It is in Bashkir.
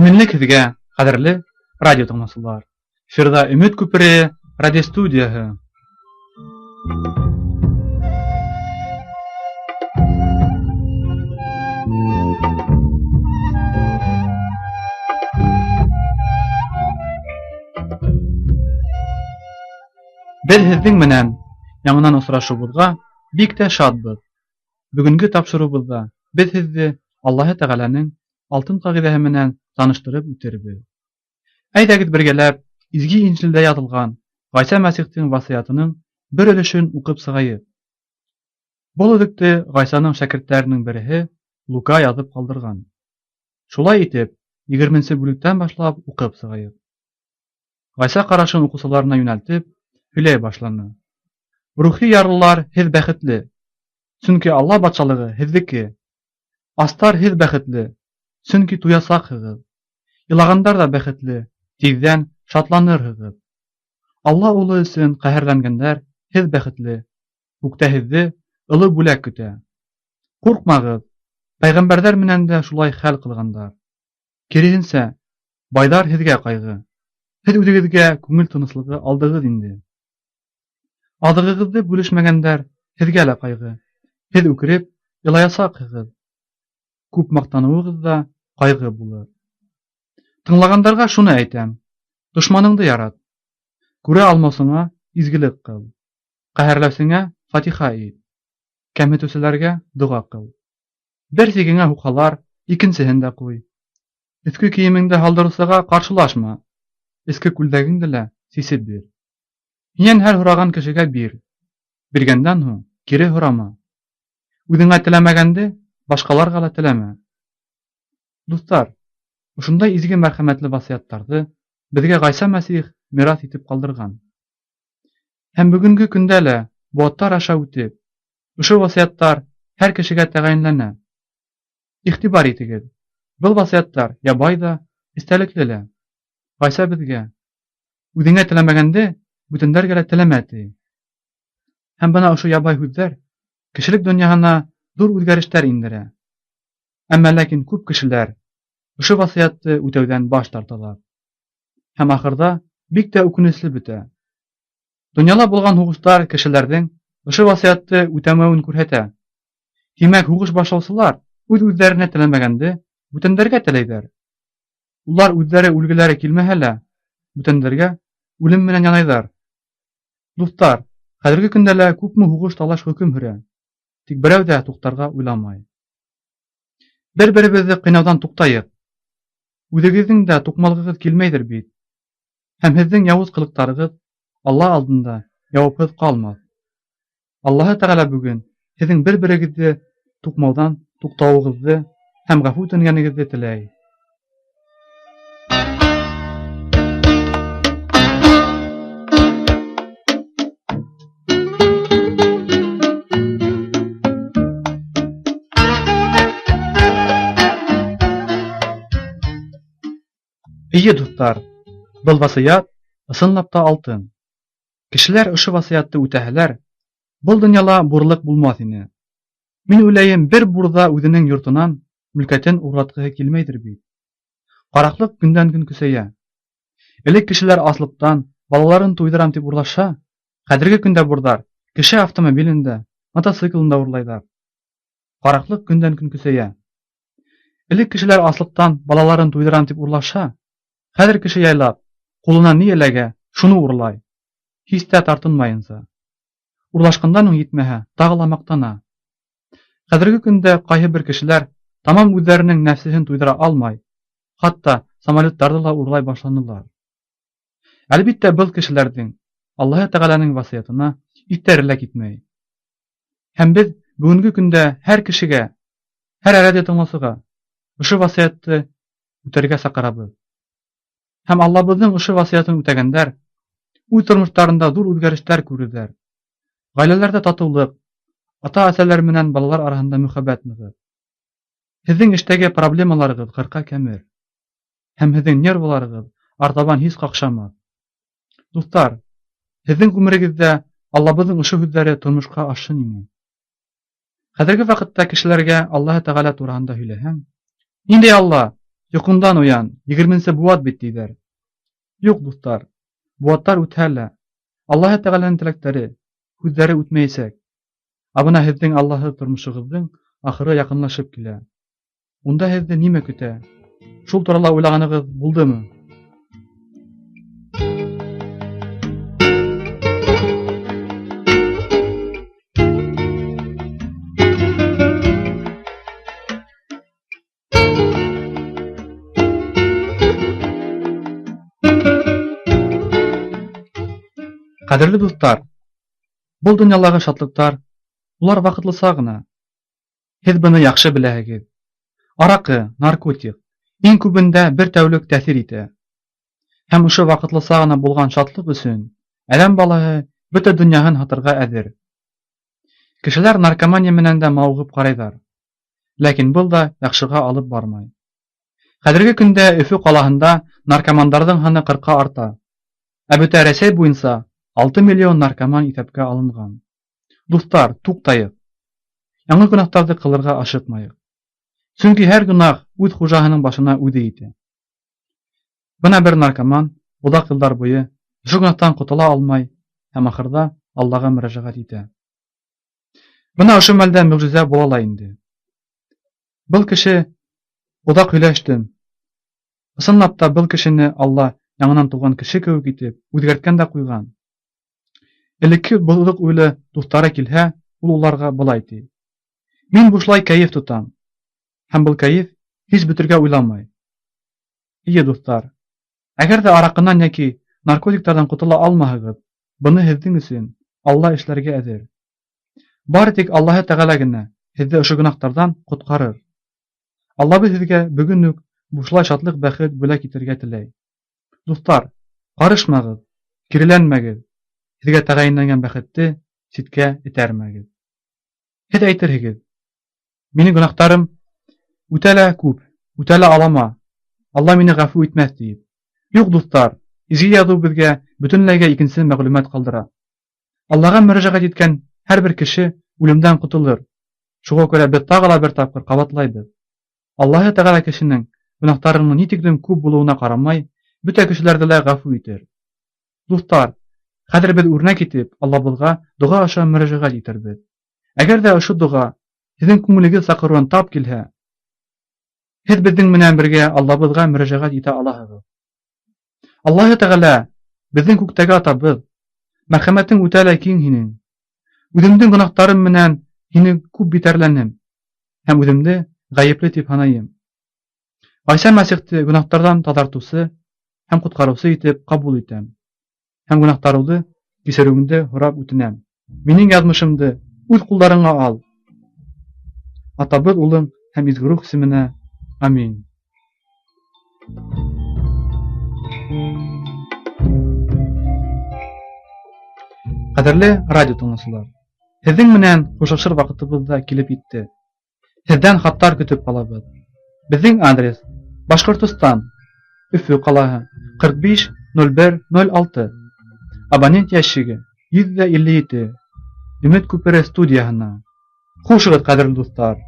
Именлек һеҙгә, ҡәҙерле радио тыңлаусылар! Эфирҙа «Өмөт күпере» радиостудияһы. Беҙ һеҙҙең менән яңынан осрашыуыбыҙға бик тә шатбыҙ. Бөгөнгө тапшырыуыбыҙҙа беҙ һеҙҙе Аллаһы Тәғәләнең алтын ҡағиҙәһе менән таныштырып үтербеҙ. Әйҙәгеҙ бергәләп Изге Инжилдә яҙылған Ғайса Мәсихтең васыятының бер өлөшөн уҡып сығайыҡ. Был өҙөктө Ғайсаның шәкерттәренең береһе Лука яҙып ҡалдырған. Шулай итеп, 20-нсе бүлектән башлап уҡып сығайыҡ. Ғайса ҡарашын уҡыусыларына йүнәлтеп һөйләй башланы. Рухи ярлылар һеҙ бәхетле, сөнки Алла батшалығы һеҙҙеке. Астар һеҙ бәхетле, сөнки туясаҡһығыҙ. Илағандар ҙа бәхетле, тиҙҙән шатланырһығыҙ. Алла улы өсөн ҡәһәрләнгәндәр һеҙ бәхетле, күктә һеҙҙе оло бүләк көтә. Ҡурҡмағыҙ, пәйғәмбәрҙәр менән дә шулай хәл ҡылғандар. Киреһенсә, байҙар һеҙгә ҡайғы. Һеҙ үҙегеҙгә күңел тыныслығы алдығыҙ инде. Аҙығығыҙҙы бүлешмәгәндәр һеҙгә лә ҡайғы. Һеҙ үкереп илаясаҡһығыҙ. Күп маҡтаныуығыҙ ҙа ҡайғы булыр. Тыңлағандарға шуны әйтәм: дошманыңды ярат, күрә алмаусыңа изгелек ҡыл, ҡәһәрләүсеңә фатиха ит, кәмһетеүселәргә доға ҡыл. Бер сигеңә һуҡһалар, икенсеһен дә ҡуй. Өҫкө кейемеңде һалдырыусыға ҡаршылашма, эске күлдәгеңде лә сисеп бир. Һинән һәр һораған кешегә бир, биргәндән һуң кире һорама. Үҙеңә теләмәгәнде башҡаларға ла теләмә. Дуҫтар, ошондай изге мәрхәмәтле васыяттарҙы беҙгә Ғайса Мәсих мираҫ итеп ҡалдырған. Һәм бөгөнгө көндә лә быуаттар аша үтеп, ошо васыяттар һәр кешегә тәғәйенләнә. Иғтибар итегеҙ, был васыяттар ябай ҙа, эстәлекле лә. Ғайса беҙгә: "Үҙеңә теләмәгәнде бүтәндәргә лә теләмә", ти. Һәм бына ошо ябай һүҙҙәр кешелек донъяһына ҙур үҙгәрештәр индерә. Әммә ләкин күп кешеләр ошо васыятты үтәүҙән баш тарталар. Һәм ахырҙа бик тә үкенесле бөтә. Донъяла булған һуғыштар кешеләрҙең ошо васыятты үтәмәүен күрһәтә. Тимәк, һуғыш башлаусылар үҙ-үҙҙәренә теләмәгәнде бүтәндәргә теләйҙәр. Улар үҙҙәре үлгеләре килмәһә лә, бүтәндәргә үлем менән янайҙар. Дуҫтар, хәҙерге көндә лә күпме һуғыш талаш хөкөм һөрә, тик берәү ҙә туҡтарға уйламай. Бер-беребеҙҙе ҡыйнауҙан туҡтайыҡ. Үҙегеҙҙең дә туҡмалғығыҙ килмәйҙер бит. Һәм һеҙҙең яуыз ҡылыҡтарығыҙ Алла алдында яуапһыҙ ҡалмаҫ. Аллаһы Тәғәлә бөгөн һеҙҙең бер-берегеҙҙе туҡмауҙан туҡтауығыҙҙы һәм ғәфү үтенгәнегеҙҙе теләй. Эйе, дуҫтар, был васыят ысынлап та алтын. Кешеләр ошо васыятты үтәһәләр, был донъяла бурлыҡ булмаҫ ине. Мин уйлайым, бер бурҙа үҙенең йортонан мөлкәтен урлатҡыһы килмәйҙер бит. Ҡараҡлыҡ көндән-көн көсәйә. Элек кешеләр аслыҡтан балаларын туйҙырам тип урлашһа, хәҙерге көндә бурҙар кеше автомобилен дә, мотоциклын да урлайҙар. Ҡараҡлыҡ көндән-көн көсәйә. Элек кешеләр аслыҡтан балаларын туйҙырам тип урлашһа, хәҙер кеше яйлап, ҡулына ни эләгә, шуны урлай. Һис тә тартынмайынса. Урлашҡандан һуң етмәһә, тағы ла маҡтана. Хәҙерге көндә ҡайһы бер кешеләр тамам үҙҙәренең нәфсеһен туйҙыра алмай, хатта самолеттарҙы ла урлай башланылар. Әлбиттә, был кешеләрҙең Аллаһы Тәғәләнең васыятына иҫтәре лә китмәй. Һәм беҙ бөгөнгө көндә һәр кешегә, һәр радио тыңлаусыға ошо васыятты үтәргә саҡырабыҙ. Һәм Аллабыҙҙың ошо васыятын үтәгәндәр үҙ тормоштарында ҙур үҙгәрештәр күрерҙәр. Ғаиләләрҙә татыулыҡ, ата-әсәләр менән балалар араһында мөхәббәт нығыр. Һеҙҙең эштәге проблемаларығыҙ ҡырҡа кәмер. Һәм һеҙҙең нервыларығыҙ артабан һис ҡаҡшамаҫ. Дуҫтар, һеҙҙең ғүмерегеҙҙә Аллабыҙҙың ошо һүҙҙәре тормошҡа ашһын ине. Хәҙерге ваҡытта кешеләргә Аллаһы Тәғәлә тураһында һөйләһәң, ниндәй Алла? Йоҡоңдан уян, 20-нсе быуат бит, тиҙәр. Юҡ, дуҫтар, быуаттар үтһә лә, Аллаһы Тәғәләнең теләктәре, һүҙҙәре үтмәйәсәк. Ә бына һеҙҙең Аллаһыҙ тормошоғоҙҙоң ахыры яҡынлашып килә. Унда һеҙҙе нимә көтә? Шул турала уйлағанығыҙ булдымы? Ҡәҙерле дуҫтар, был донъялағы шатлыҡтар, улар ваҡытлыса ғына. Һеҙ быны яҡшы беләһегеҙ. Араҡы, наркотик иң күбендә бер тәүлек тәьҫир итә. Һәм ошо ваҡытлыса ғына булған шатлыҡ өсөн әҙәм балаһы бөтә донъяһын һатырға әҙер. Кешеләр наркомания менән дә мауығып ҡарайҙар. Ләкин был да яҡшыға алып бармай. Хәҙерге көндә Өфө ҡалаһында наркомандарҙың һаны 40-ҡа арта. Ә бөтә Рәсәй буйынса 6 миллион наркоман иҫәпкә алынған. Дуҫтар, туҡтайыҡ. Яңы гонаһтарҙы ҡылырға ашыҡмайыҡ. Сөнки һәр гонаһ үҙ хужаһының башына үҙе етә. Бына бер наркоман оҙаҡ йылдар буйы ошо гонаһтан ҡотола алмай һәм ахырҙа Аллаға мөрәжәғәт итә. Бына ошо мәлдә мөғжизә була ла инде. Был кеше оҙаҡ һөйләштем. Ысынлап та был кешене Алла яңынан тыуған кеше кеүек итеп үҙгәрткән дә ҡуйған. Элекке боҙоҡ уйлы дуҫтары килһә, ул уларға былай ти: Мин бушлай кәйеф тотам. Һәм был кәйеф һис бөтөргә уйламай. Эйе, дуҫтар, әгәр ҙә араҡынан йәки наркотиктарҙан ҡотола алмаһағыҙ, быны һеҙҙең өсөн Алла эшләргә әҙер. Бары тик Аллаһы Тәғәлә генә һеҙҙе ошо гонаһтарҙан ҡотҡарыр. Аллабыҙ һеҙгә бөгөн үк бушлай шатлыҡ, бәхет бүләк итергә теләй. Дуҫтар, ҡарышмағыҙ, киреләнмәгеҙ. Һеҙгә тәғәйенләнгән бәхетте ситкә этәрмәгеҙ. Һеҙ әйтерһегеҙ: Минең гонаһтарым үтә лә күп, үтә лә алама. Алла мине ғәфү итмәҫ, тиеп. Юҡ, дуҫтар, изге яҙыу беҙгә бөтөнләйгә икенсе мәғлүмәт ҡалдыра. Аллаға мөрәжәғәт иткән һәр бер кеше үлемдән ҡотолор. Шуға күрә беҙ тағы ла бер тапҡыр ҡабатлайбыҙ. Аллаһы Тәғәлә кешенең гонаһтарының ни тиклем күп булыуына ҡарамай, бөтә кешеләрҙе лә ғәфү итер. Дуҫтар, хәҙер беҙ үрнәк итеп Аллабыҙға доға аша мөрәжәғәт итербеҙ. Әгәр ҙә ошо доға һеҙҙең күңелегеҙ саҡырыуын тап килһә, һеҙ беҙҙең менән бергә Аллабыҙға мөрәжәғәт итә алаһығыҙ. Аллаһы Тәғәлә, беҙҙең күктәге атабыҙ, мәрхәмәтең үтә лә киң һинең. Үҙемдең гонаһтарым менән һине күп битәрләнем һәм үҙемде ғәйепле тип һанайым. Ғайса Мәсихте гонаһтарҙан таҙартыусы һәм ҡотҡарыусы итеп ҡабул итәм. Һәм гонаһтарымды кисереүеңде һорап үтенәм. Минең яҙмышымды үҙ ҡулдарыңа ал. Атабыҙ, Улың һәм Изге Рух исеменә. Амин. Ҡәҙерле радио тыңлаусылар, һеҙҙең менән хушлашыр ваҡытыбыҙ ҙа килеп етте. Һеҙҙән хаттар көтөп ҡалабыҙ. Беҙҙең адрес: Башҡортостан, Өфө ҡалаһы, 45 01 06. Абонент ящигы 157. Өмөт күпере студияһына. Хушығыҙ, ҡәҙерле дуҫтар.